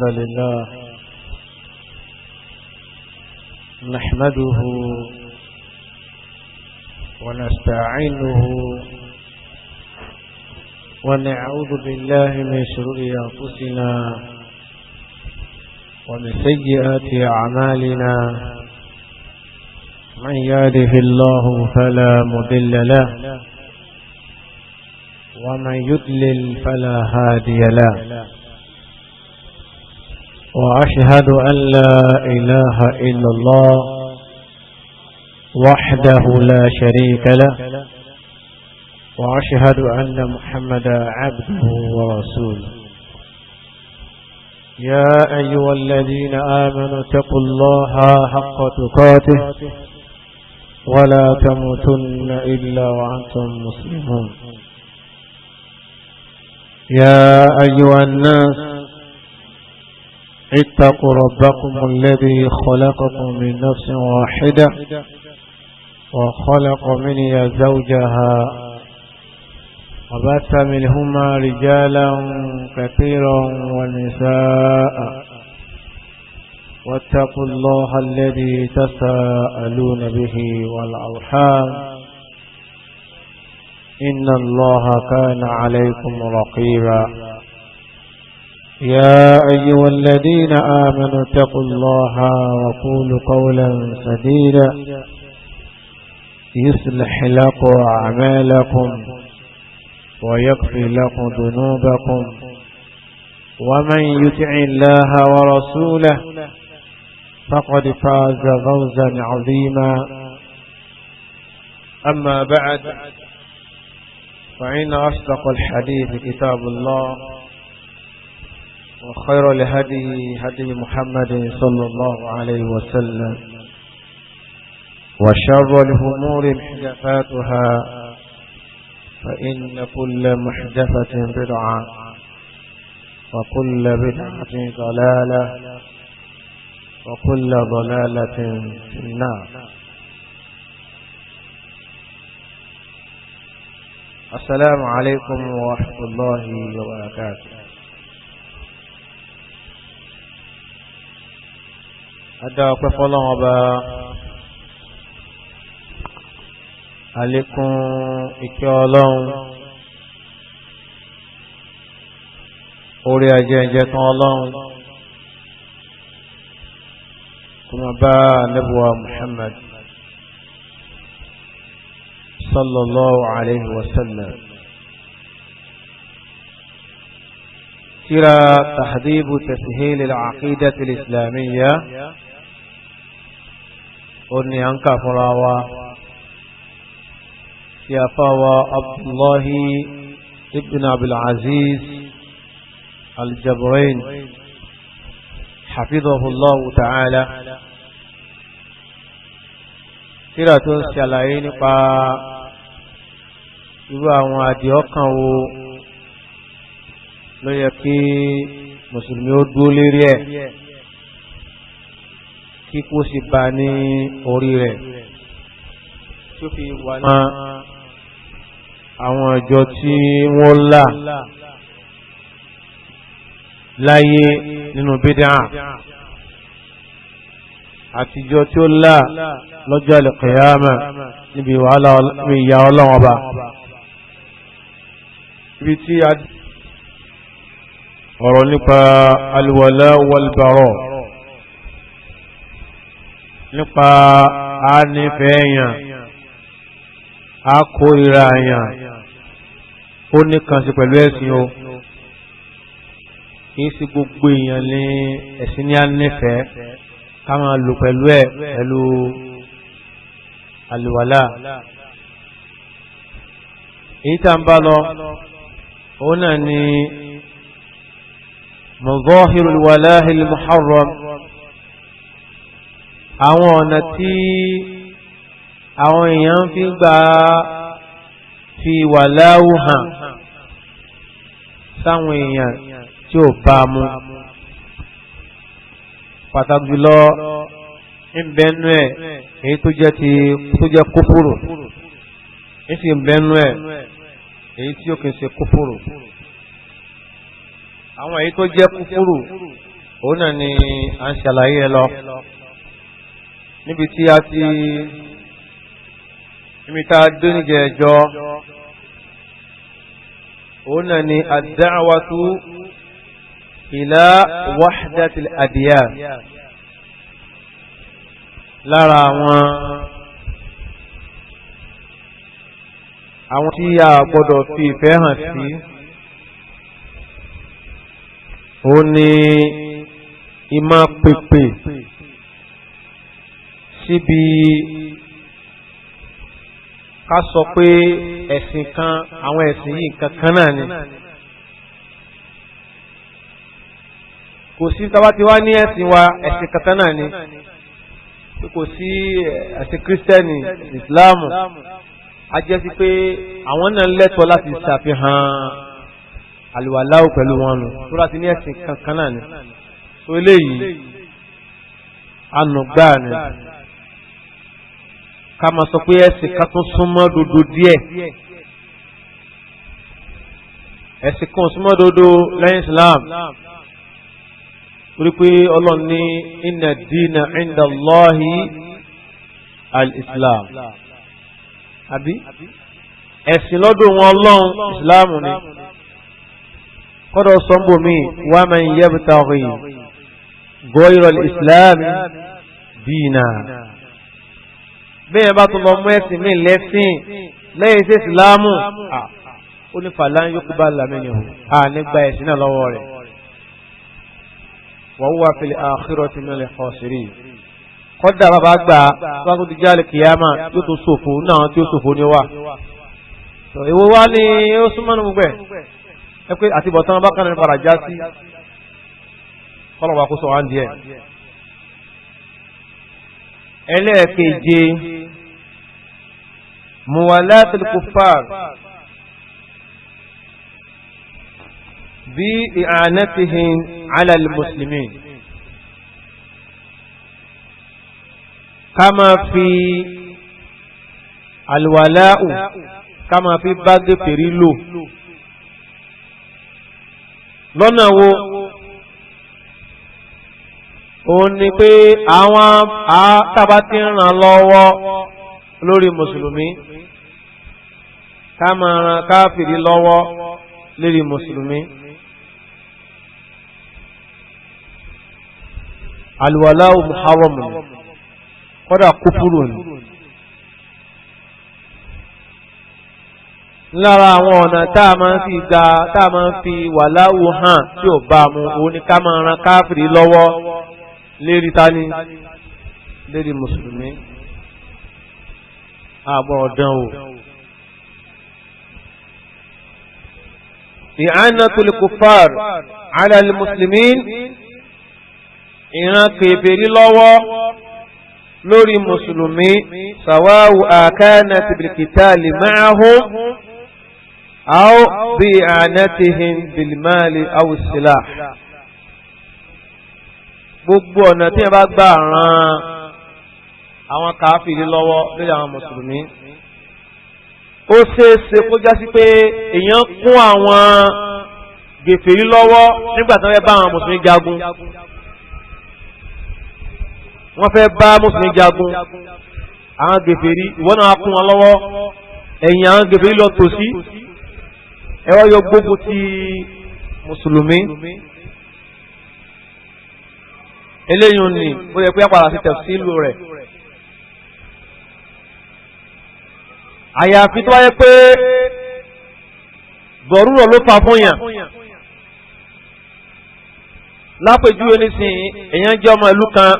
لله نحمده ونستعينه ونعوذ بالله من شرور أنفسنا ومن سيئات أعمالنا. من يهده الله فلا مضل له ومن يضلل فلا هادي له، وأشهد أن لا إله إلا الله وحده لا شريك له، وأشهد أن محمدا عبده ورسوله. يا أيها الذين آمنوا اتقوا الله حق تقاته ولا تموتن إلا وأنتم مسلمون. يا أيها الناس اتقوا ربكم الذي خلقكم من نفس واحدة وخلق منها زوجها وبث منهما رجالا كثيرا ونساء، واتقوا الله الذي تساءلون به والأرحام إن الله كان عليكم رقيبا. يا أيها الذين آمنوا اتقوا الله وقولوا قولا سديدا يصلح لكم أعمالكم ويغفر لكم ذنوبكم، ومن يطع الله ورسوله فقد فاز فوزا عظيما. أما بعد، فإن أصدق الحديث كتاب الله، وخير الهدي هدي محمد صلى الله عليه وسلم، وشر الأمور محدثاتها، فإن كل محدثة بدعة وكل بدعة ضلالة وكل ضلالة في النار. السلام عليكم ورحمة الله وبركاته. Adá ọpẹ́ fọ́lọ́run Ọba, àlékún ìkẹ́ Ọlọ́run, orí ajẹ́jẹ́ tán Ọlọ́run kó máa bá Ànábì Muhammad sallallahu alayhi wa sallam. Tírà Tahdhibu Tasheel al-Aqeedah al-Islamiyya ó ní à ń kà fúnra wa, tí a fáwa Abdullahi ibn Abdulaziz Al-Jabrayn hafidhahullahu ta'ala. Tírà tó ń ṣàlàyé nípa irú àwọn àdìọ́kàn wo ló yẹ kí mùsùlùmí ó dúró lérí ẹ̀, kí kó sì bá ní orí rẹ̀, tí ó fi wà ní àwọn ìjọ tí wọ́n là láyé nínú bídá, àtijọ́ tí ó là lọ́jọ́ al-qiyāmah níbi wàhálà ìyà Ọlọ́run Ọba. Ibi tí a ọ̀rọ̀ nípa al-walā wal-barā, nípa a nífẹ̀ẹ́ yàn, a kórìíra yàn, ó ní kan sí pẹ̀lú ẹ̀sìn o. Kìí sí gbogbo èèyàn ní ẹ̀sìn ní a nífẹ̀ẹ́ ká máa lò pẹ̀lú ẹ̀ pẹ̀lú àlùwàlá. Èyí tá ń bá lọ òun náà ni mazahirul walahil muharram, àwọn ọ̀nà tí àwọn èèyàn fi gbà fi wàláwù hàn sáwọn èèyàn tí ò bá mú. Pàtàkì jùlọ ń bẹnu ẹ̀ èyí tó jẹ́ ti tó jẹ́ kúfúrù, ń sì bẹnu ẹ̀ èyí tí ó kìí ṣe kúfúrù. Àwọn èyí tó jẹ́ kúfúrù Òun náà ni à ń ṣàlàyé ẹ lọ níbi tí a ti níbi tá a dé níjẹ ẹjọ́. Òun náà ni ad-da'watu ila wahdatil adyan. Lára àwọn tí a gbọ́dọ̀ fi ìfẹ́ hàn sí, òun ni ìmọ̀ pèpè síbi ká sọ pé ẹ̀sìn kan, àwọn ẹ̀sìn yìí nǹkan kan náà ni. Kò sí tá bá ti wá ní ẹ̀sìn wa, ẹ̀sìn kankan náà ni. Kò sí ẹ̀sìn kírísítẹ́nì, ìsìláàmù. A jẹ́ sí pé àwọn náà lẹ́tọ̀ọ́ láti ṣàfihàn àlùwàláwò pẹ̀lú wọn nù tó láti ní ẹ̀sìn kankan náà ni. So eléyìí anùgbà ni ká máa sọ pé ẹ̀sìn kan tún súnmọ́ dodo díẹ̀, ẹ̀sìn kan súnmọ́ dodo lẹ́yìn Islam, torí pé Ọlọ́run ní inna dina inda Allahi al-Islam, àbí ẹ̀sìn lọ́dọ̀ wọn Ọlọ́run Ìsìláàmù ni. Kọ́dọ̀ sọ́nbòmí wa man yabtaghi ghayra al-Islam dina, bẹ́ẹ̀ bá tún lọ mú ẹ̀sìn mí lẹ́sìn lẹ́yìn sí Ìsìláàmù, ó ní falan yuqbala minhu, à nígbà ẹ̀sìn náà lọ́wọ́ rẹ̀, wa huwa fil akhirati minal khasirin. Kọ́dà bàbá gbà bá tó di jáde kìyàmà yóò tó ṣòfò náà, tí ó ṣòfò ní wà. Èwo wá ní ó súnmọ́ ní gbogbo ẹ̀ ẹ pé àti bọ̀tán bákan ní padà já sí kọ́lọ̀wà kó sọ wá ń díẹ̀. Ẹlẹ́ẹ̀keje, muwalatul kuffar bí i'anatihim ala al-muslimin. Ká máa fi alwàláù, ká máa fi bá gèfèrí lò lọ́nà wo? Òun ni pé àwọn tábà tí ń ràn lọ́wọ́ lórí mùsùlùmí, ká máa ran káfìrí lọ́wọ́ lórí mùsùlùmí. Alwàláù muharram ni, kọ́dà kúfúrù ni. Lára àwọn ọ̀nà tá a máa ń fi gba, tá a máa ń fi wàláwù hàn tí ò bá mu, òun ni ká máa ran káfìrí lọ́wọ́ lérí tání, lérí mùsùlùmí. Àbọ̀ ọ̀dán o. I'anatul kuffar ala al-muslimin, ìran kèfèrí lọ́wọ́ lórí mùsùlùmí, sàwáwù àkánà bil-qitali ma'ahum aw bi'anatihim bil-mali aw as-silah. Gbogbo ọ̀nà tí wọ́n bá gbà ran àwọn káfìrí lọ́wọ́ lórí àwọn mùsùlùmí, ó ṣeéṣe kó já sí pé èèyàn kún àwọn gèfèrí lọ́wọ́ nígbà tí wọ́n fẹ́ bá àwọn mùsùlùmí jagun. Wọ́n fẹ́ bá mùsùlùmí jagun, àwọn gèfèrí, ìwọ náà kún wọn lọ́wọ́, ẹ̀yìn àwọn gèfèrí lọ tòsí, ẹ wá yọ gbógun ti mùsùlùmí. Eléyìí ni ó yẹ pé àpàrà sí tẹ̀sílù rẹ̀. Àyàfi tó wáyé pé bọ̀rúrọ̀ ló fa fún yàn. Lápèjúwe nísìnyí, èèyàn jẹ́ ọmọ ìlú kan,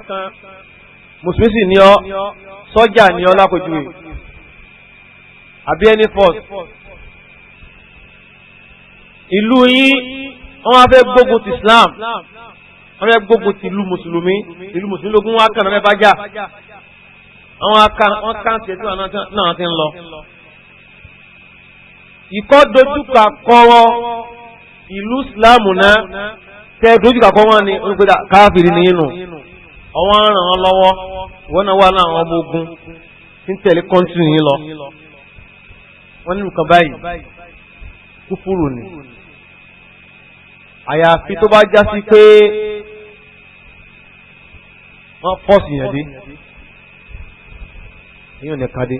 mùsùlùmí sì ní ọ, sọ́jà ní ọ lápèjúwe, àbí any force. Ìlú yín wọ́n wá fẹ́ gbógun ti Islam, wọ́n fẹ́ gbógun ti ìlú mùsùlùmí, ìlú mùsùlùmí lógún wá kàn náà fẹ́ bá jà, wọ́n kàn tiẹ̀ tí wọ́n náà ti ń lọ. Ìkọ́ dojúkà kọ́ ìlú Islam náà, tẹ́ dojúkà kọ́ wọn ni olùgbéra káfíìrì ní inú ọwọ́n ràn án lọ́wọ́, ìwọ́n náà wà láwọn ọmọ ogun tí ń tẹ̀lé kọ́ńtì yìí lọ. Wọ́n ní nǹkan báyìí kúfúrù ni. Àyàfi tó bá já sí pé Wọ́n fọ́ọ̀sì yẹn dé, èyàn nìkan dé.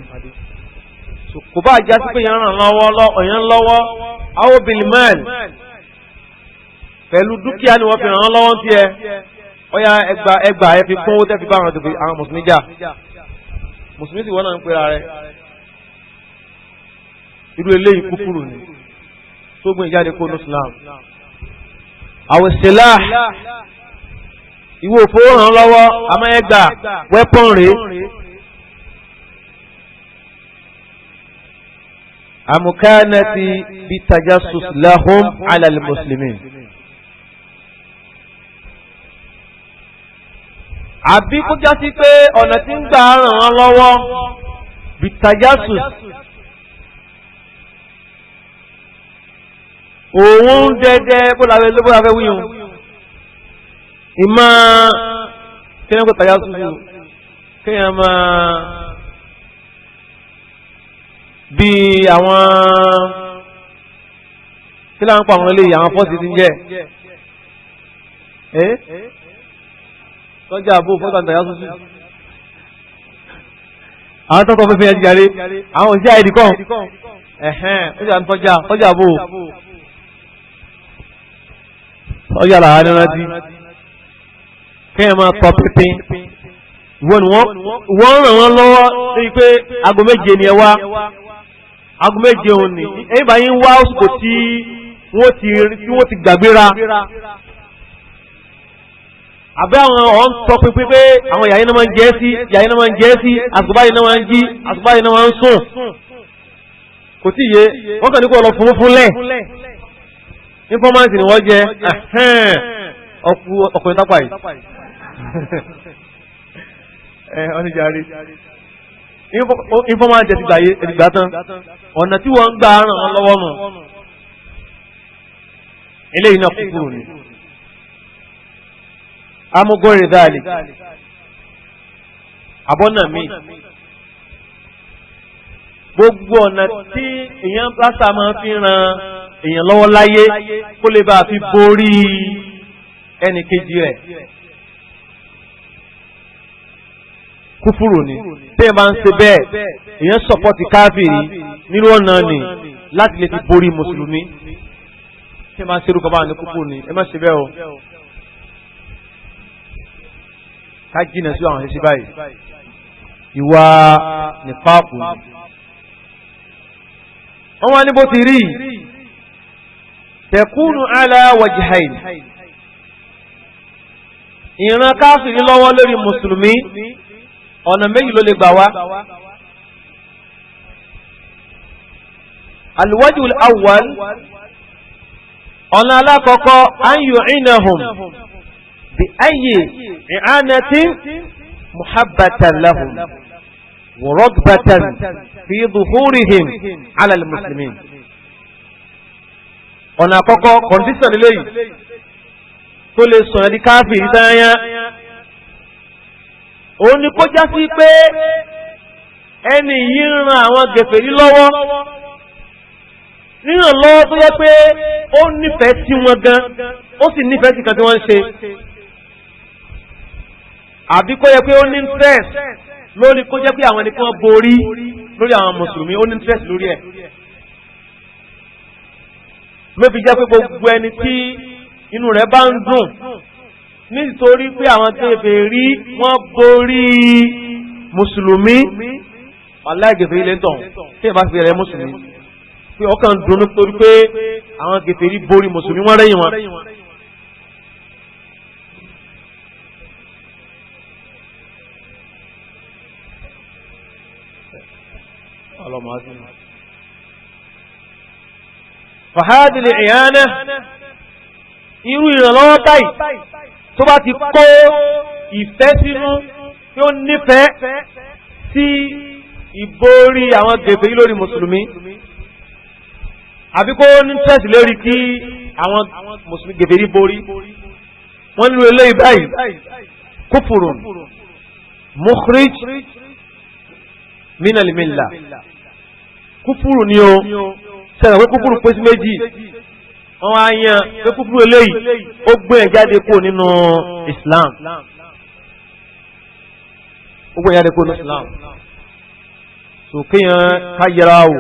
Kò bá já sí pé yẹn ràn lọ́wọ́ ọ̀yàn lọ́wọ́ àwọn bìlìmẹ́ẹ̀l pẹ̀lú dúkìá ni wọ́n fi ràn án lọ́wọ́ tiẹ̀. Ọ̀yà ẹgbà ẹgbà ẹ fi kún owó tẹ́ fi bá àwọn mùsùlùmí jà. Mùsùlùmí sì wọ́n náà ń pera rẹ̀. Irú eléyìí kúfùrù ni tó gbé ìjáde kó ní Islam. Àwòsílá ìwé òfowó ràn lọ́wọ́ àmọ́ ẹgbà wẹ́pọ̀n rèé. Àmùkánàtì bí tajassus lahum ala al-muslimin. Àbí kó já sí pé ọ̀nà tí ń gbà ràn wọ́n lọ́wọ́ bí tajassus òun dẹ́dẹ́ bó la fẹ́ wíyùn ìmọ̀ kíni kó tajassus kíni máa bí àwọn kí láwọn pa àwọn eléyìí àwọn fọ́ọ̀sì ti ń jẹ́ ẹ́ tọ́jà àbò fọ́ọ̀sì àti tajassus àwọn tọ́tọ́ fẹ́fẹ́ yẹn ti jáde àwọn òṣìṣẹ́ àìdí kan ẹ̀hẹ́n ó sì à ń tọ́jà tọ́jà àbò tọ́jà làwọn ẹni rántí kéèyàn máa tọ pínpín wọ́n ràn wọ́n lọ́wọ́ lórí pé aago méje ni ẹ wá, aago méje òun ni ẹ̀yìn bá yín wá òsùkò tí wọ́n ti gbàgbéra àbẹ́ àwọn ọ̀ ń tọ pínpín pé àwọn yàyí náà máa ń jẹ́ sí, yàyí náà máa ń jẹ́ sí, àsùkò báyìí náà máa ń jí, àsùkò báyìí náà máa ń sùn. Kò tí yé wọ́n kàn ní kó lọ fún fúnlẹ̀ informant ni wọ́n jẹ́ ọkùnrin tápà yìí ọ́nìjàre informant ti gbà yé ẹ̀dìgbà tán ọ̀nà tí wọ́n ń gbà ràn wọ́n lọ́wọ́ nù. Eléyìí náà kúkúrú ni amúgọ́rẹ̀ dáàlì àbọ̀nà mi gbogbo ọ̀nà tí èèyàn pásá máa fi ran èèyàn lọ́wọ́ láyé kó lè bá a fi borí ẹnì kejì rẹ̀ kúfúrù ni. Téèyàn bá ń ṣe bẹ́ẹ̀ èèyàn sọ̀pọ̀tì káfìrí nínú ọ̀nà ni láti lè fi borí mùsùlùmí. Téèyàn bá ń ṣerú kan bá ní kúfúrù ni ẹ má ṣe bẹ́ẹ̀ o. Ká jìnà sí àwọn ṣẹṣẹ báyìí ìwà nífàkù ni. Wọ́n wá ní bó ti rí tẹ̀kúnù ala wajhain ìran káfìrí lọ́wọ́ lórí mùsùlùmí ọ̀nà méjì ló lè gbà wá. Alwajhu al-awwal ọ̀nà alákọ̀ọ́kọ́ an yu'inahum bi ayyi i'anatin muhabbatan lahum wa ragbatan fi dhuhurihim ala al-muslimin. Ọ̀nà àkọ́kọ́ kọ̀ǹdíṣàn eléyìí tó lè sọ̀rọ̀ di káfíìrì tányá òun ni kó já sí pé ẹni yìí ń ran àwọn gèfèrí lọ́wọ́ ríràn lọ́wọ́ tó yẹ pé ó nífẹ̀ẹ́ sí wọn gan, ó sì nífẹ̀ẹ́ sí kan tí wọ́n ń ṣe, àbí kó yẹ pé ó ní interest lórí kó jẹ́ pé àwọn ẹni kí wọ́n borí lórí àwọn mùsùlùmí, ó ní interest lórí ẹ̀. Ló fi jẹ́ pé gbogbo ẹni tí inú rẹ̀ bá ń dùn nítorí pé àwọn kèfèrí wọ́n borí mùsùlùmí, wàláhì kèfèrí lè ń tàn tí ìbá fi rẹ̀ mùsùlùmí pé ọkàn dùn nítorí pé àwọn kèfèrí borí mùsùlùmí wọ́n rẹ́yìn wọn. Fàhádìlì ìyáná irú ìrànlọ́wọ́ báyìí tó bá ti kó ìfẹ́ sínú tí ó nífẹ̀ẹ́ sí ìborí àwọn gèfèrí lórí mùsùlùmí, àbí kó ní tẹ́sì lórí kí àwọn mùsùlùmí gèfèrí borí wọ́n nílò eléyìí báyìí kúfùrùn mukhrij minal milla kúfùrù ni o. Sẹ́nà pé kúfùrù pé sí méjì, wọ́n á yan pé kúfùrù eléyìí ó gbé ẹ̀ jáde kúrò nínú Islam. Ó gbé ìyá rẹ̀ kó ní Islam. So kéèyàn ká yẹra o.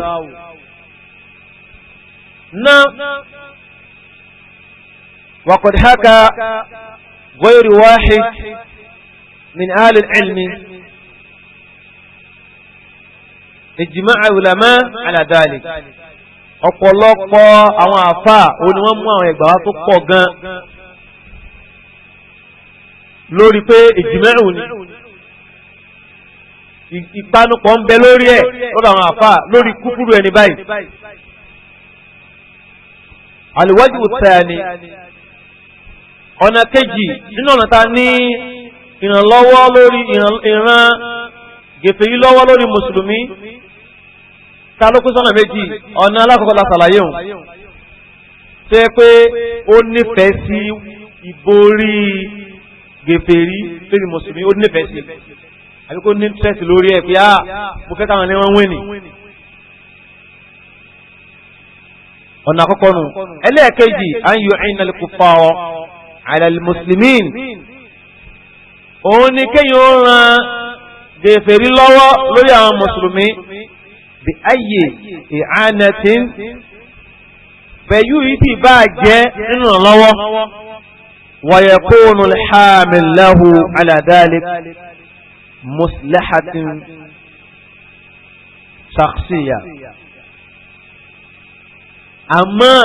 Ná وقد حكى غير واحد من أهل العلم إجماع علماء على ذلك. Ọ̀pọ̀lọpọ̀ àwọn àfà òní wọ́n mú àwọn ẹgbàá tó pọ̀ gan lórí pé ìjìmẹ́rù ni ìpanupọ̀ ń bẹ lórí ẹ̀ lọ́dọ̀ àwọn àfà lórí kúfúrú ẹni báyìí. Al-wajhu thani, ọ̀nà kejì nínú ọ̀nà ta ní ìrànlọ́wọ́ lórí ìran gèfèrí lọ́wọ́ lórí mùsùlùmí ta ló pín sọ́nà méjì. Ọ̀nà alákọ̀ọ́kọ́ la ṣàlàyé òun tó yẹ pé ó nífẹ̀ẹ́ sí ìborí gèfèrí lórí mùsùlùmí, ó nífẹ̀ẹ́ sí àbí kó ní interest lórí ẹ̀ pé ah mo fẹ́ káwọn ẹni wọ́n wí ni. Ọ̀nà àkọ́kọ́ nù. Ẹlẹ́ẹ̀kejì, an yu'ina al-kuffara ala al-muslimin, òun ni kéèyàn ó ran gèfèrí lọ́wọ́ lórí àwọn mùsùlùmí bí ayé i'anatin, pẹ̀lú yìí tí bá jẹ́ nínú lọ́wọ́, wa yakunu al-hamil lahu ala dhalik maslahatin shakhsiyya. Àmọ́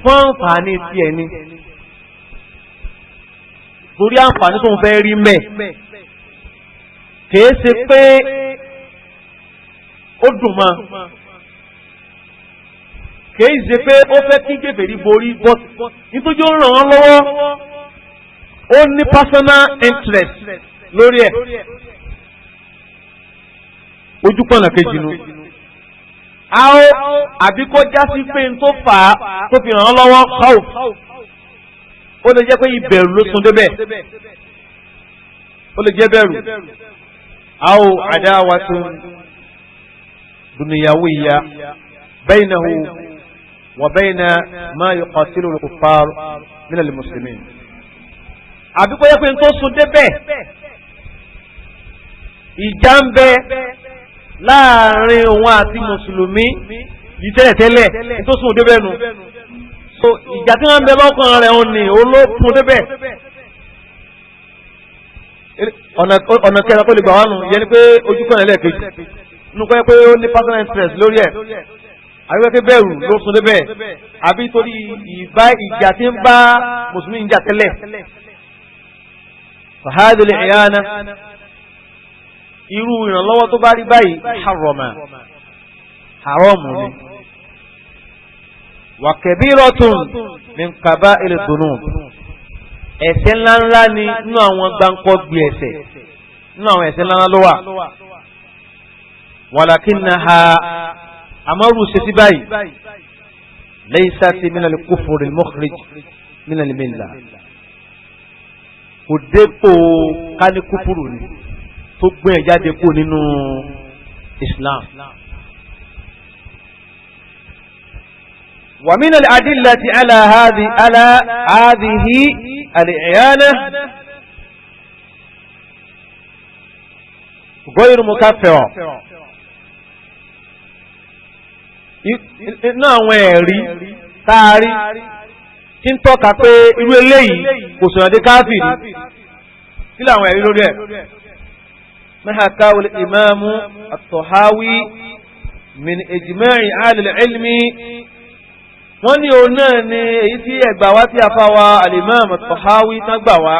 fún àǹfààní tiẹ̀ ni, torí àǹfààní tó ń fẹ́ rí mẹ́, kìí ṣe pé ó dùn mọ́, kìí ṣe pé ó fẹ́ kí kèfèrí borí, but nítorí ó ràn án lọ́wọ́, ó ní personal interest lórí ẹ̀. Ojúpọ̀nà kejì nu. Ao àbí kó já sí pé n tó fà á tó fi ràn án lọ́wọ́ khawf, ó lè jẹ́ pé ìbẹ̀rù ló sún débẹ̀, ó lè jẹ́ bẹ̀rù. Ao adawatun dunyawiyya baynahu wa bayna ma yuqatilu al-kuffar min al-muslimin. Àbí kó jẹ́ pé n tó sún débẹ̀, ìjà ń bẹ láàrin òun àti mùsùlùmí yìí tẹ́lẹ̀tẹ́lẹ̀, tó sùn débẹ̀ nu. So ìjà tí wọ́n ń bẹ lọ́kàn rẹ̀ òun ni olókun débẹ̀. Ọ̀nà kẹta tó lè gbà wá nù yẹn ni pé ojú kan ẹlẹ́ẹ̀kejì nínú pé pé ó ní personal interest lórí ẹ̀, àbí pé bẹ̀rù ló sùn débẹ̀, àbí torí ìbá ìjà tí ń bá mùsùlùmí ń jà tẹ́lẹ̀. Fahadul i'ana, irú ìrànlọ́wọ́ tó bá rí báyìí haroma, haramu ni. Wa kabiratun min kaba'iri dhunub, ẹ̀ṣẹ̀ ńláńlá ni nínú àwọn gbáǹkọ́ gbé ẹ̀ṣẹ̀, nínú àwọn ẹ̀ṣẹ̀ ńláńlá ló wà. Walakinnaha, àmọ́rù ṣe sí báyìí, laysat minal kufri al-mukhrij minal millah, kò dépò kání kúfúrú ni tó gbé ẹ̀ jáde kú nínú Islam. Wa min al-adillati ala hadhihi al-i'ana ghayru mukaffira. Inú àwọn ẹ̀rí táàrí tí ń tọ́ka pé irú eléyìí kò sọ̀rọ̀ dé káfìrí, kí làwọn ẹ̀rí lórí ẹ̀? ما حكاه الإمام الطحاوي من إجماع أهل العلم. Wọ́n ní òun náà ni èyí tí ẹgbà wá tí a fa wa al-Imam al-Tahawi tán gbà wá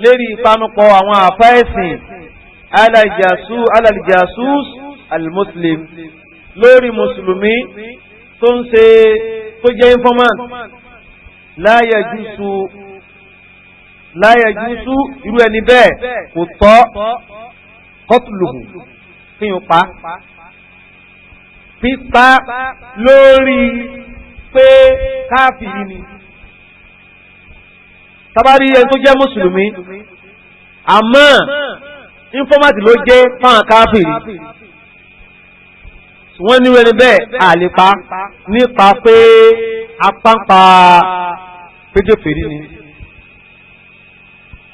lérí ìpanupọ̀ àwọn àfá ẹ̀sìn al-jasus al-muslim, lórí mùsùlùmí tó ń ṣe tó jẹ́ informant, la yajusu irú ẹni bẹ́ẹ̀ kò tọ́ kọtùlùhù fíyàn pa, pípa lórí pé káàfìrí ni. Tabari ẹni tó jẹ́ mùsùlùmí àmọ́ ínfọ́mátì ló jẹ́ fáwọn káàfìrí, wọ́n ní ẹni bẹ́ẹ̀ àlepa nípa pé apáǹpa péjọ fèrè ni.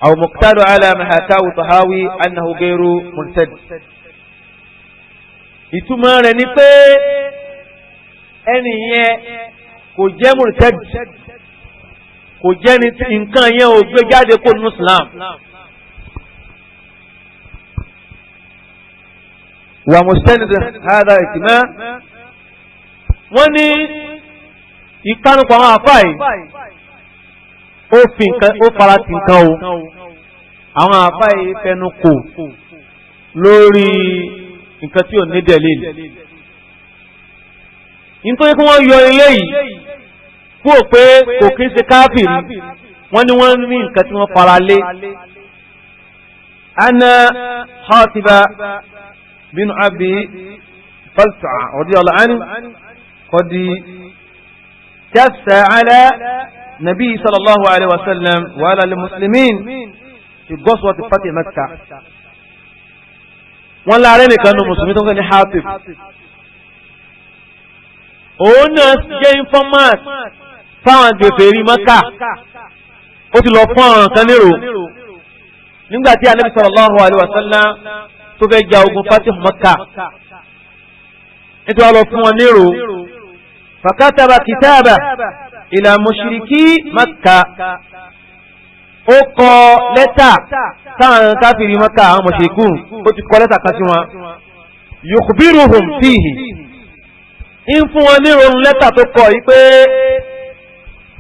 Aw muqtadu ala ma hakahu Tahawi annahu ghayru murtad. Ìtumọ̀ rẹ̀ ni pé ẹni yẹn kò jẹ́ murtad, kò jẹ́ ní nǹkan yẹn ò gbé jáde kó nínú Islam. Wà mustanid hadha ìtìmá, wọ́n ní ìkánupọ̀ àwọn àfáà yìí ó fi nǹkan ó fara ti nǹkan o. Àwọn àfáà yìí fẹnu kò lórí nǹkan tí ò ní dẹ̀líl. Nítorí kí wọ́n yọ ilé yìí kúrò pé kò kí ń ṣe káfìrí, wọ́n ní wọ́n ní nǹkan tí wọ́n fara lé. Anna Hatiba bin Abi Balta'a radiyallahu anhu qad jassa ala nabi sallallahu alayhi wa sallam wa ala al-muslimin fi ghazwati Fath Makkah. Wọ́n láàrẹ́ nìkan ní mùsùlùmí tó ń pè ní Hatib. Òun náà jẹ́ informant fáwọn gèfèrí Mẹ́kà. Ó ti lọ fún àwọn kan nírò nígbà tí Ànábì sallallahu alaihi wasallam tó fẹ́ ja ogun Fatih Mẹ́kà, nítorí wọ́n lọ fún wọn nírò. Fakataba kitaba ila mushriki Mẹ́kà, ó kọ lẹ́tà táwọn káfíìrì Mẹ́kà, àwọn mushrikun, ó ti kọ lẹ́tà kan sí wọn. Yukhbiruhum fihi, ń fún wọn nírò lẹ́tà tó kọ yìí pé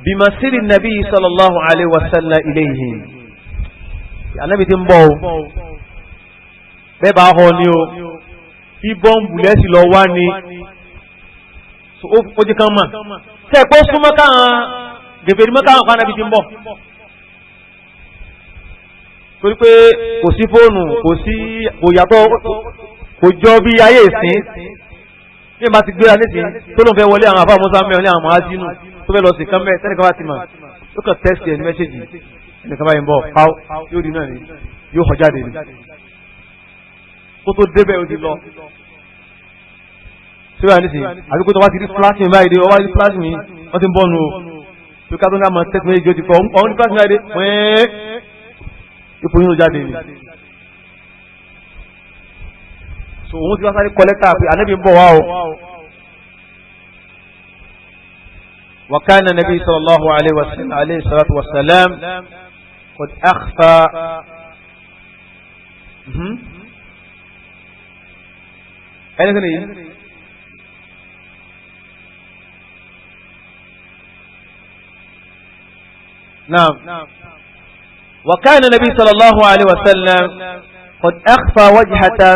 bimasiri nabi sallallahu alayhi wa sallam ilayhi, anabi ti ń bọ̀ o, bẹ́ẹ̀ bá họ ni o, bí bọ́ǹbù lẹ́sìn lọ wá ni ó ti kàn mọ̀ tẹ́ pé ó súnmọ́ káwọn gèfèrè mọ́ káwọn kan anabi ti ń bọ̀, torí pé kò sí fóònù, kò sí, kò yàtọ̀, kò jọ bí ayé ìsín. Bí ma ti gbéra nísìnyí tó lóun fẹ́ wọlé àwọn àbá musa mẹ́rin ní àwọn mọ́ázínú tó fẹ́ lọ sí kán mẹ́, tẹ́nìkan bá ti mọ̀, ó kàn tẹ́sì ẹ̀ ní mẹ́sẹ̀jì, ẹnìkan báyìí ń bọ̀ pàó, yóò rí náà ni yóò họ jáde ni, kó tó débẹ̀ ó ti lọ. Síbẹ̀ nísìnyí àbí kó tó wá ti rí flashing báyìí dé, ọwá rí flashing yìí wọ́n ti ń bọ̀ nù o, tó ká tó ní àmọ́ tẹ́sì méjì ó ti kọ́ ọ̀hún ní flashing báyìí dé wẹ́ẹ́ ipò yín ló jáde ni. So òun ti wá sáré kọ lẹ́tà pé ànábì ń bọ̀ wá o. Wa kana nabi sallallahu alayhi wa sallam alayhi salatu wa salam qad akhfa ẹni kí ni yìí. Naam. Wa kana nabi sallallahu alayhi wa sallam qad akhfa wajhata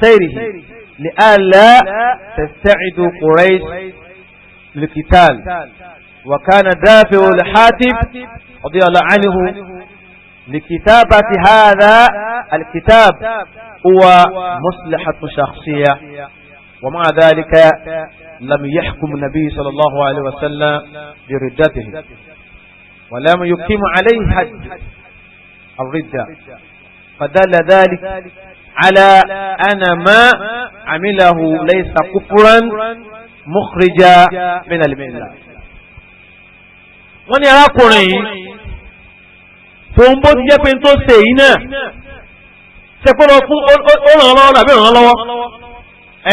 سيره لئلا تستعد قريش للقتال، وكان دافع لحاتب رضي الله عنه لكتابة هذا الكتاب هو مصلحة شخصية، ومع ذلك لم يحكم النبي صلى الله عليه وسلم بردته ولم يقيم عليه حد الردة، فدل ذلك على أن ما عمله ليس كفرا مخرجا من الملة. Wọ́n ní arákùnrin tó ń bó ti jẹ́ pé tó ṣe yìí náà ṣe kó lọ fún ó ràn án lọ́wọ́ àbí ràn án lọ́wọ́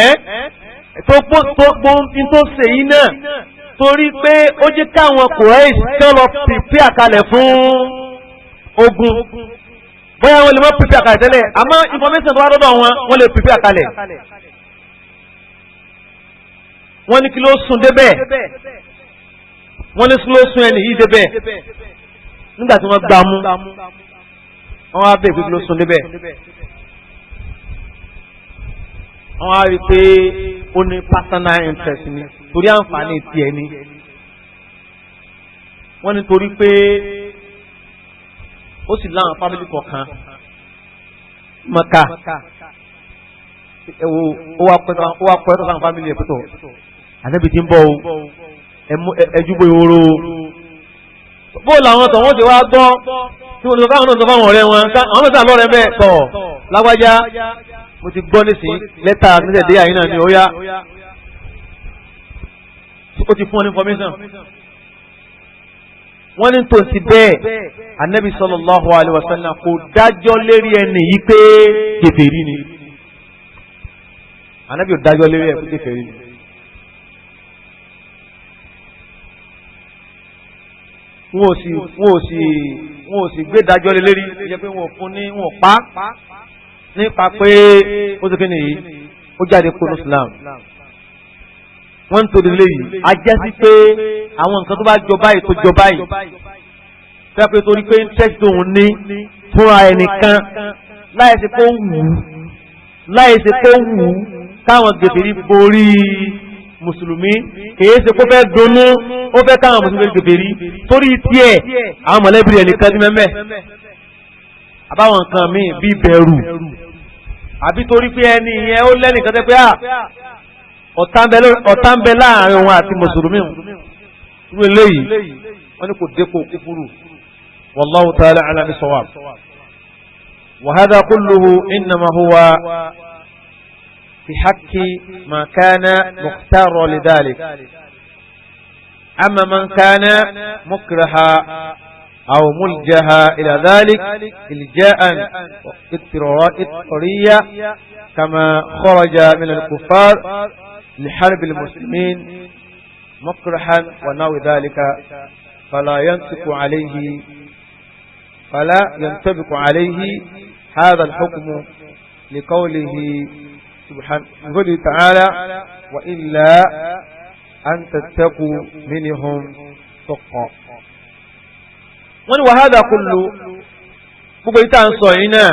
ẹ́ tó gbóhùn tó ṣe yìí náà, torí pé ó jẹ́ káwọn Quraysh kán lọ pìpì àkàlẹ̀ fún ogun. Bóyá wọn lè mọ pípẹ́ àkàlẹ̀ tẹ́lẹ̀, àmọ́ information tó wá dọ́dọ̀ wọn, wọ́n lè pípẹ́ àkàlẹ̀. Wọ́n ní kí ló sùn débẹ̀, wọ́n ní kí ló sùn ẹni yìí débẹ̀. Nígbà tí wọ́n gbá mú, wọ́n wá bèèrè pé kí ló sùn débẹ̀. Wọ́n wá rí i pé ó ní personal interest ni, torí àǹfààní tiẹ̀ ni. Wọ́n ní torí pé ó sì láwọn fámìlì kọ̀ọ̀kan Mẹ́kà, ẹ̀wò ó wá pẹ́ tó sáwọn fámìlì ẹ̀ pẹ́tọ̀ ànábì tí ń bọ̀ o, ẹjúbọ ìhòòrò o. Bó làwọn tọ̀ wọ́n ti wá gbọ́ tí wọ́n ti káwọn náà sọ fáwọn ọ̀rẹ́ wọn, àwọn náà sọ lọ́rẹ́ bẹ́ẹ̀ tọ̀ lágbájá, mo ti gbọ́ nísìnyí lẹ́tà nísìnyí dé àyín náà ni ó yá, ó ti fún ọ ní information. Wọ́n ní tó ti bẹ́ẹ̀, anabi sallallahu alayhi wa sallam kò dájọ́ lérí ẹni yìí pé kèfèrí ni. Anabi ò dájọ́ lérí ẹ̀ pé kèfèrí ni. Wọn ò sì gbé dájọ́ lé lérí yẹ pé wọn ò fún ní, wọn ò pa nípa pé ó ti kéde yìí, ó jáde kó ní Islam. Wọ́n ń torí léyìí a jẹ́ sí pé àwọn nǹkan tó bá jọ báyìí, tó jọ báyìí, fẹ́ pé torí pé interest tóun ní fúnra ẹnìkan, láì ṣe kó wù ú, láì ṣe kó wù ú káwọn gèfèrí borí mùsùlùmí, kìí ṣe kó fẹ́ dunnú ó fẹ́ káwọn mùsùlùmí gèfèrí torí tiẹ̀, àwọn mọ̀lẹ́bí rẹ̀ nìkan ní mẹ́mẹ́, àbáwọn nǹkan míì bíi bẹ̀rù, àbí torí pé ẹni yẹn ó lẹ́nìkan tẹ́ pé à ọ̀tá ń bẹ láàrin òun àti mùsùlùmí, irú eléyìí wọ́n ní kò dépò kúfúrú. Wallahu ta'ala a'lam bis-sawab. Wa hadha kulluhu innama huwa fi haqqi ma kana mukhtara lidhalik. Amma man kana mukraha aw muljaha ila dhalik ilja'an اضطراريا، كما خرج من الكفار لحرب المسلمين مكرها ونحو ذلك، فلا ينطبق عليه هذا الحكم، لقوله سبحانه تعالى: وإلا أن تتقوا منهم تقى. وهذا كله، gbogbo ìta ń sọ yìí náà,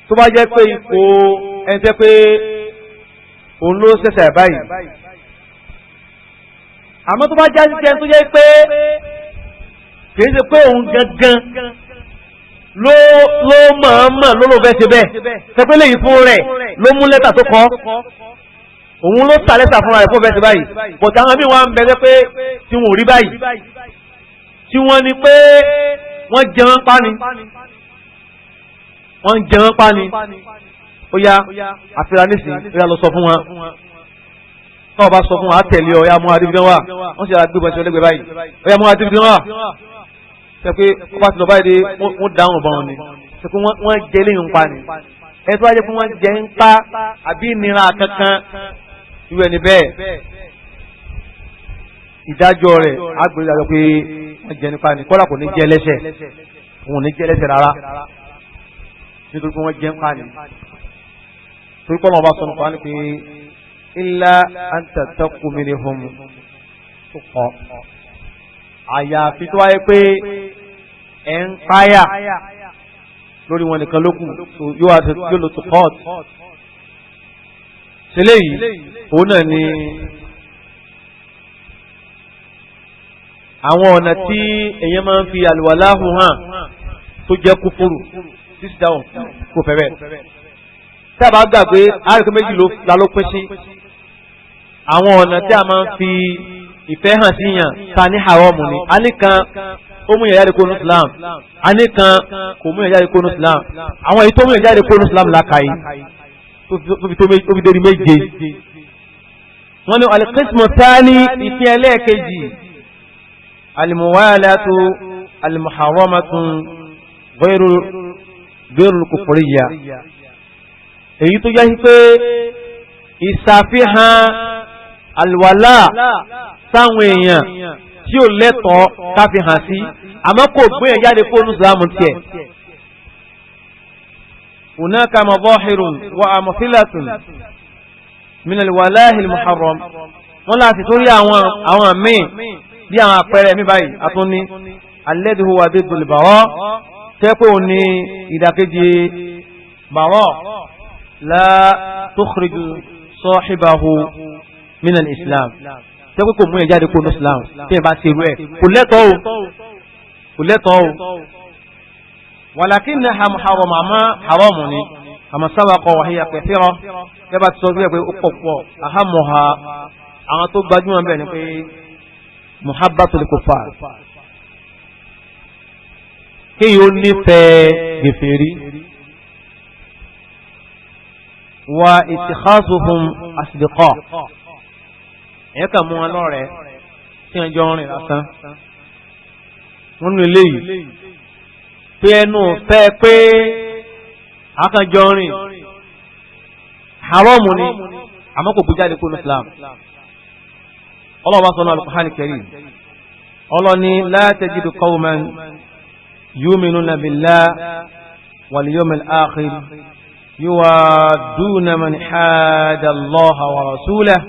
tó bá jẹ́ pé ipò ẹni tẹ́ pé òun ló ṣẹ̀ṣẹ̀ báyìí, àmọ́ tó bá já sí ẹni tó jẹ́ pé kìí ṣe pé òun gangan ló mọ̀ọ́mọ̀ ló ló fẹ́ ṣe bẹ́ẹ̀, ṣe pé léyìí fún rẹ̀ ló mú lẹ́tà tó kọ́, òun ló ta lẹ́tà fúnra rẹ̀ fún fẹ́ ṣe báyìí. Bọ̀tà àwọn míì wá ń bẹ pé tí wọn ò rí báyìí, tí wọ́n ní pé wọ́n jẹun pa ni, wọ́n jẹun pa ni. Ó yá, àfihàn nísìn, ó yá, lọ sọ fún wọn. Tọ́wọ́ bá sọ fún wọn, á tẹ̀lé ọ. Ó yá, mú adébídán wá. Wọ́n sì rà gbé bọ́sẹ̀ ọlẹ́gbẹ̀ẹ́ báyìí. Ó yá, mú adébídán wá. Ṣe pé ó bá ti lọ báyìí dé, wọ́n dáhùn bá wọn ni. Ṣe pé wọ́n jẹ léyìn ń pa ni. Ẹ tó wá jẹ́ pé wọ́n jẹ ń pa àbí ìnira kankan, irú ẹni bẹ́ẹ̀, ìdájọ́ rẹ̀ á gbé ìdájọ́ pé wọ́n jẹ nípa ni. Kọ́lá kò ní jẹ́ lẹ́sẹ̀, òun ò ní jẹ́ lẹ́sẹ̀ rárá, nítorí pé wọ́n jẹ́ ń pa ni, torí kọ́ lọ́wọ́ bá sọ̀rọ̀ pa ni pé illa an tattaqu minhum tuqa, àyàfi tó wáyé pé ẹ̀ ń páyà lórí wọn nìkan lókù, yóò lò tó kọ́ọ̀tù sílẹ̀ yìí. Òun náà ni àwọn ọ̀nà tí èèyàn máa ń fi àlùwàláhù hàn tó jẹ́ kúfúrù sísì dáhùn kò fẹ́ bẹ́ẹ̀. Tí a bá gbàgbé, àríkú méjì la ló pín sí. Àwọn ọ̀nà tí a máa ń fi ìfẹ́ hàn sí yàn ta ní haramu ni. A ní kan ó mú yàn jáde kó nu Islam, a ní kan kò mú yàn jáde kó nu Islam. Àwọn èyí tó mú yàn jáde kó nu Islam la kà yìí, tó fi dérí méje. Wọ́n ní al-qismu thani, ìpín ẹlẹ́ẹ̀kejì, al-muwalatu al-muharramatu ghayru al-kufriyya, èyí tó yẹ pé ìṣàfihàn àlùwàlá sáwọn èèyàn tí ò lẹ́tọ̀ọ́ ká fi hàn sí, àmọ́ kò gbé yẹn jáde kó ní ìsìlámù tiẹ̀. هناك مظاهر وأمثلة من الولاء المحرم. Wọ́n láti torí àwọn míì bí àwọn àpẹẹrẹ mi báyìí àtúní alladhi huwa diddul bara, tẹ́pẹ́ òní ìdàkejì bara, la tukhriju sahibahu min al-islam, tẹ́pẹ́ kò mú ẹ̀ jáde kó ní islam. Tí ẹ bá ṣe irú ẹ̀, kò lẹ́tọ̀ọ́ o, kò lẹ́tọ̀ọ́ o. Walakinnaha muharrama, àmọ́ haramu ni, kama sabaqa wa hiya kathira, kẹ́ bá ti sọ pé ó pọ̀ pọ̀. Ahamuha, àwọn tó gbajúmọ̀ bẹ́ẹ̀ ni pé muhabbatul kuffar, kéèyàn ó nífẹ̀ẹ́ gèfèrí, wa ittikhazuhum asdiqa, ẹ̀yẹ́ kàn mú wọn lọ́rẹ̀ẹ́. tí wọ́n jọ ń rìn lásán. Wọ́n nínú eléyìí pé ẹnu fẹ́ pé àkànjọ rìn haramu ni, àmọ́ kò gbójáde kó ní Islam. Ọlọ́wọ́ sọ́nà Al-Qur'an Al-Karim, ọlọ́ni la tajidu qawman yu'minuna billahi wal yawmil akhir yuwadduna man hada Allaha wa rasulahu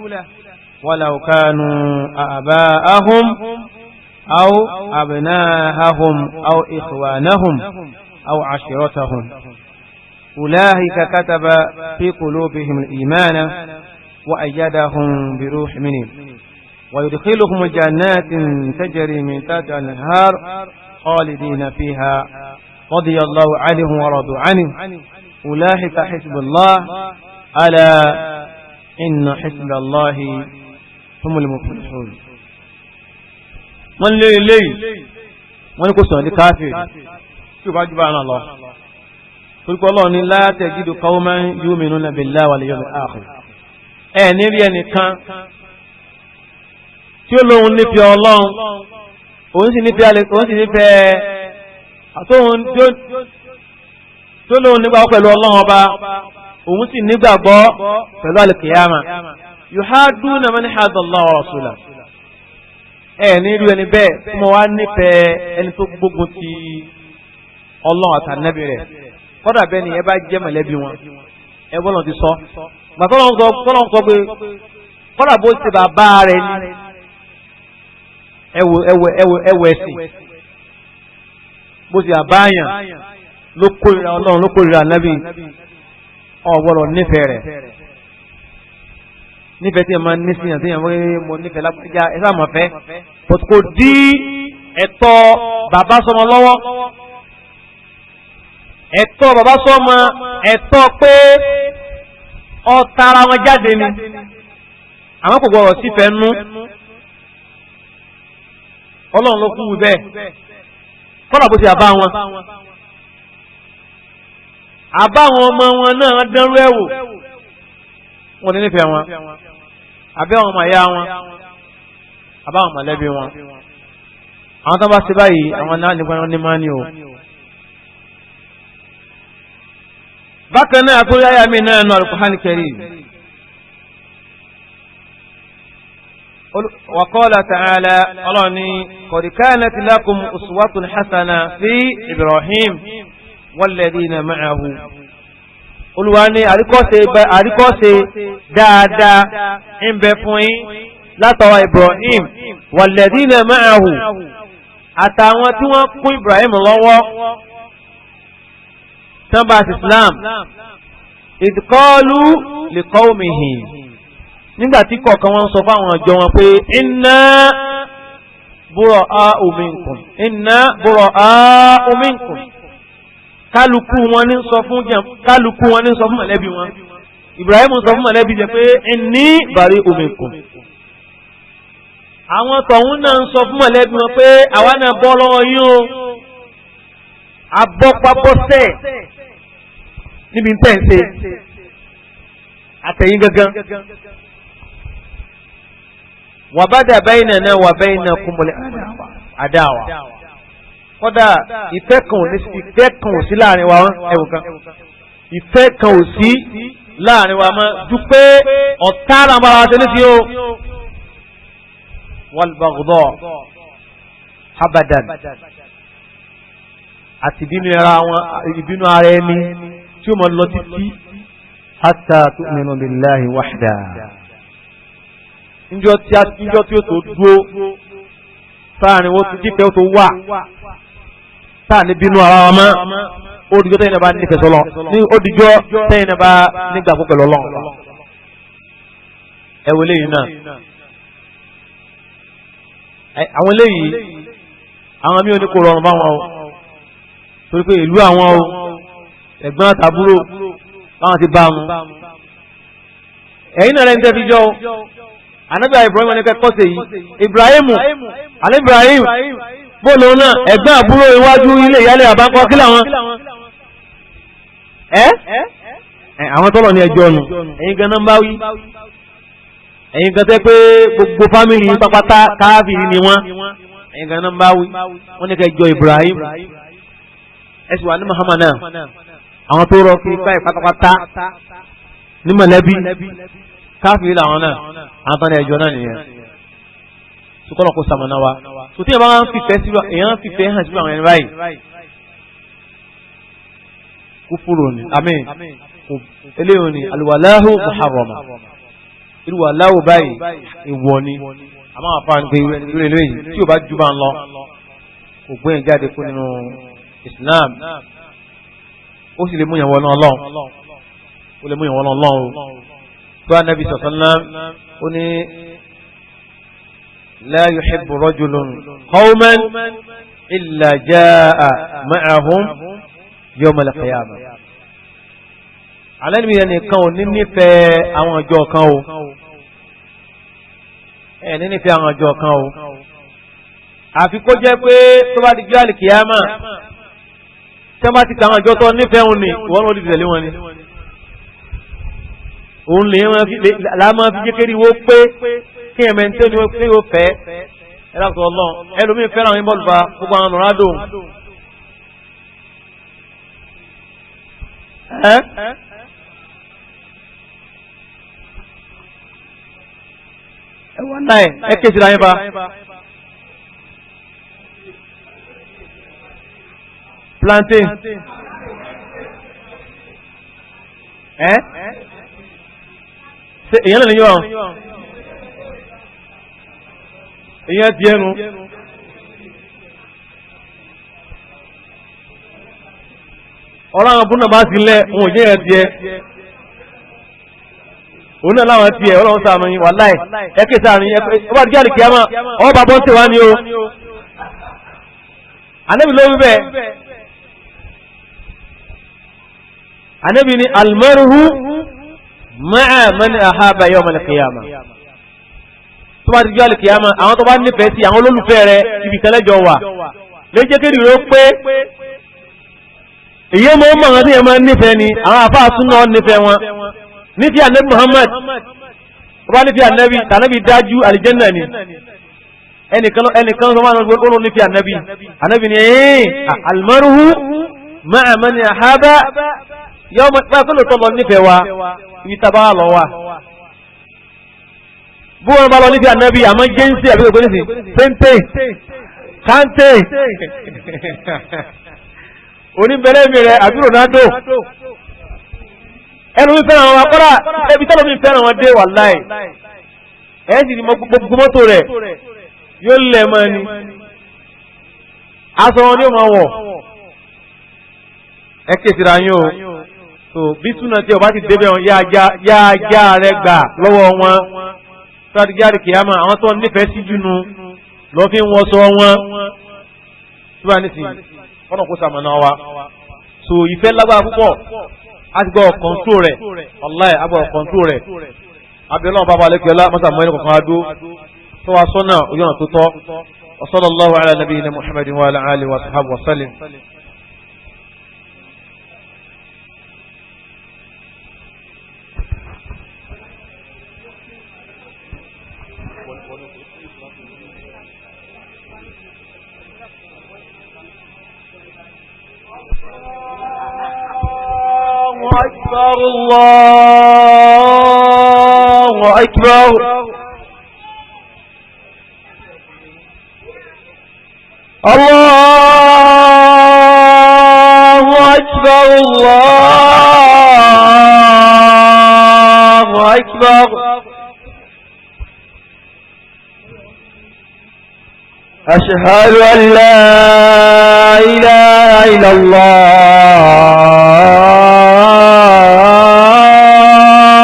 walau kanu aba'ahum aw abna'ahum aw ikhwanahum aw ashiratahum ulaika kataba fi qulubihim al-imana wa ayyadahum bi ruhin minhu ويدخلهم جنات تجري من تحتها الأنهار خالدين فيها رضي الله عنهم ورضوا عنه أولئك حزب الله ألا إن حزب الله هم المفلحون. wọ́n lé eléyìí, wọ́n ní kò sọ̀rọ̀ ní káfíìrì tí ó bá jù bá náà lọ, torípé Ọlọ́run ní la tajidu qawman yu'minuna billahi wal yawmil akhir. Ẹ̀ ní rí ẹnìkan tí ó lóhun nífẹ̀ẹ́ Ọlọ́run, òun sì nífẹ̀ẹ́ àtóhun tí ó lóhun nígbàgbọ́ pẹ̀lú Ọlọ́run ọba, òun sì nígbàgbọ́ pẹ̀lú al-qiyama. Yuhadduna man hadda Allah wa rasulahu. Ẹ ní irú ẹni bẹ́ẹ̀ tí mo wá nífẹ̀ẹ́ ẹni tó gbógun ti Ọlọ́run àtànẹ́bí rẹ̀, kọ́dà bẹ́ẹ̀ ni ẹ bá jẹ́ mọ̀lẹ́bí wọn. Ẹ bọ́lọ̀ ti sọ gbàtọ́lọ́n sọ pé kọ́dà bó ṣe bàbá rẹ̀ ni. Ẹwọ ẹwọ ẹwọ ẹwọ ẹsìn bó ti àbáyàn ló kórìíra Ọlọ́run, ló kórìíra Ànábì, ọ̀gbọ́dọ̀ nífẹ̀ẹ́ rẹ̀. Nífẹ̀ẹ́ tí ẹ máa ní síyàn tí ẹ mọ nífẹ̀ẹ́ lápẹjá ẹ sáà mọ̀ fẹ́, but kò dí ẹ̀tọ́ bàbá sọmọ lọ́wọ́. Ẹ̀tọ́ bàbá sọmọ, ẹ̀tọ́ pé ọ̀tara wọn jáde ni, àmọ́ kò gbọ́dọ̀ sífẹ̀ẹ́ nú. Ọlọ́run ló kú bẹ́ẹ̀, kọ́nà bó ti àbá wọn, àbá wọn ọmọ wọn náà dánrú ẹ̀ wò, wọn ní nífẹ̀ẹ́ wọn, àbí àwọn ọmọ ìyá wọn, àbá àwọn mọ̀lẹ́bí wọn. Àwọn tó bá ṣe báyìí, àwọn náà nípa wọn ní máa ní o. Bákan náà àtúnyẹ àyà mi náà nù Al-Qur'an Karim. وقال تعالى أراني قد كانت لكم أسوة حسنة في إبراهيم والذين معه. Olúwa ní àríkọ́ṣe dáadáa ń bẹ fún yín látọwọ́ Ibrahim والذين معه, àtàwọn tí wọ́n kún Ibrahim lọ́wọ́ tán bá sí Islam. إذ قالوا لقومهم, nígbà tí kọ̀ọ̀kan wọn sọ fáwọn ọjọ́ wọn pé inna bura'u minkum, inna bura'u minkum. Kálukú wọn ní sọ fún kálukú wọn ní sọ fún mọ̀lẹ́bí wọn. Ibrahim sọ fún mọ̀lẹ́bí jẹ pé inni bari'u minkum. Àwọn tọ̀hún náà ń sọ fún mọ̀lẹ́bí wọn pé àwa náà bọ́ lọ́wọ́ yín o, abọ́pábọ́sẹ̀ níbi tẹ̀ ń ṣe àtẹ̀yìn gangan. Wàbádà baynana wà baynakumul àdáwà. Kódà ìfẹ́ kan ò sí láàrin wa mọ́, ẹ̀wọ̀n kan ìfẹ́ kan ò sí láàrin wa mọ́ ju pé ọ̀tá làwọn ará tẹ́lẹ̀ sí o. Wal baghdha abadan, àti ìbínú ara ẹni tí ó mọ̀ lọ títí hatta tu'minu billahi wahda. Njọ́ tí ó tó dúró sáàrin wọ́n ti jífẹ́ ó tó wà táà ní bínú ara wa mọ́, ó dìjọ́ tẹ́yìn náà bá nífẹ̀ẹ́ sọ́lọ́ ní ó dìjọ́ tẹ́yìn náà bá nígbàgbọ́ pẹ̀lú Ọlọ́run. Ẹ wo eléyìí náà, àwọn eléyìí àwọn mí ò ní kó rọrùn báwọn o, torí pé ìlú àwọn o, ẹ̀gbọ́n àtàbúrò báwọn ti bá wọn. Ẹ̀yin náà lẹ́ni tẹ́ fi jọ o. Ànábì Ibrahim ní kẹ́kọ́ sí yìí, Ibrahimu alẹ́ Ibrahim bóòlù náà ẹ̀gbọ́n àbúrò iwájú ilé ìyálé àbákọ́ kí làwọn ẹ́ àwọn tọ́lọ̀ ní ẹjọ́ nù, ẹ̀yin gan-an bá wí. Ẹ̀yin kan tẹ́ pé gbogbo fámìlì pápátá káfíìrì ni wọ́n, ẹ̀yin kan náà ń bá wí, wọ́n ní kẹ́ jọ Ibrahim, ẹ sì wà ní Muhammad náà. Àwọn tó rọ kiri káyì pátápátá ní mọ̀lẹ́bí káfíìrì làwọn náà, àwọn tán ní ẹjọ́ náà nìyẹn. Sukọ́nà kó sàmọ̀nà wa. Sòtí yẹn bá ń fìfẹ́ sí, èèyàn fìfẹ́ hàn sí àwọn ẹni báyìí, kúfúrò ni, àmín. Eléyìí ni alwalahu muharrama, irú wàláwò báyìí ìwọ ni. Àmọ́ àfáà ní pé irú eléyìí tí ò bá ju bá ń lọ kò gbé yẹn jáde kó nínú Islam, ó sì lè mú yẹn wọnú Ọlọ́run, ó lè mú yẹn wọnú Ọlọ́run o. Tó Ànábì sọ̀sánná ó ní la yuhibbu rajulun qawman illa jaa ma'ahum yawm al-qiyamah. Alẹ́ mi nìkan ò ní nífẹ̀ẹ́ àwọn ọjọ́ kan o, ẹ̀ ní nífẹ̀ẹ́ àwọn ọjọ́ kan o, àfi kó jẹ́ pé tó bá di jọ́ àlìkìyámà, tí wọ́n bá ti ka àwọn ọjọ́ tó nífẹ̀ẹ́ òun ni ìwọ́n ló di tẹ̀lé wọn ni. Òun lè láàmú fi jẹ́ kéri wó pé kí ẹ̀mẹ́ ní tẹ́ni ó fẹ́ ẹ láti ọlọ́run. Ẹlòmíín fẹ́ràn àwọn bọ́ọ̀lù fa gbogbo àwọn Ronaldo. Ẹ wọ́n náà ẹ kéṣì láyé bá. Plantain. Ẹ ṣe èyàn lè yọ èyàn ti ẹnu. Ọ̀rọ̀ àwọn búnà bá sílẹ̀ òun ò jẹ́ èyàn tiẹ̀. Òun náà láwọn tiẹ̀ ọlọ́run sàánú yín wàláì ẹ ké sàánú yín ẹ bá díẹ̀ àlìkíyàmá ọwọ́ bàbá ń tẹ̀wá ni o. Ànábì ló wí bẹ́ẹ̀. Ànábì ni almaruhu ma'a man ahaba yawm al-qiyamah. Tó bá ti jọ́ àlìkíyàmá àwọn tó bá nífẹ̀ẹ́ sí àwọn olólùfẹ́ rẹ̀ ibi tẹ́lẹ́jọ wà. Lè jẹ́ kéde rẹ̀ ó pé èyí mọ̀ mọ̀ àwọn tí yẹn máa ń nífẹ̀ẹ́ ni àwọn àfáà súnà nífẹ̀ẹ́ wọn. Ní ti Ànábì Muhammad, ó bá nífẹ̀ẹ́ Ànábì, tànábì dájú àlìjẹ́nà ni. Ẹnìkan sọ máa ń gbọ́ nífẹ̀ẹ́ Ànábì. Ànábì ni almaruhu ma'a man ahaba yawm al-qiyamah tó lọ nífẹ̀ẹ́ wa ibi tábà lọ wa. Bí wọn bá lọ nífẹ̀ẹ́ Ànábì àmọ́ jẹ́nsì àbí òkú nísìn péńté kánté oníbẹ̀rẹ̀ mi rẹ̀ àbí Ronaldo. Ẹnu mi fẹ́ràn wọn akọ́rà ẹbí tọ́lọ́ mi fẹ́ràn wọn dé wàláì. Ẹ̀ sì ni gbogbo mọ́tò rẹ̀ yóò lẹ̀ mọ́ ni. Aṣọ wọn ni ó máa wọ̀. Ẹ kéṣìíra ra yín o. So bí túnà tí ọba ti débẹ̀ wọn yá já rẹ gbà lọ́wọ́ wọn. Sọ́dí kìámà àwọn tó nífẹ̀ẹ́ sí jùnú lọ́ fi ń wọṣọ wọn. Túbà nísìnyí ọ̀nà kó sàmọ̀nà wa. So ìfẹ́ lágbára púpọ̀. A ti gbọ́ kọ̀ǹtró rẹ̀. Wàláì a gbọ́ kọ̀ǹtró rẹ̀. Abiola bàbá alẹ́kẹ́lá mọ́sà mọ́ ẹni kọ̀ọ̀kan adó. Tó wa sọ́nà ojú ọ̀nà tó tọ́. Wa sallallahu ala nabiyyina Muhammadin wa ala alihi wa sahbihi wa sallim. أكبر الله أكبر الله أكبر الله أكبر أشهد أن لا إله إلا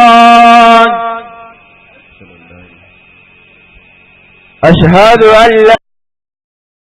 الله أشهد أن لا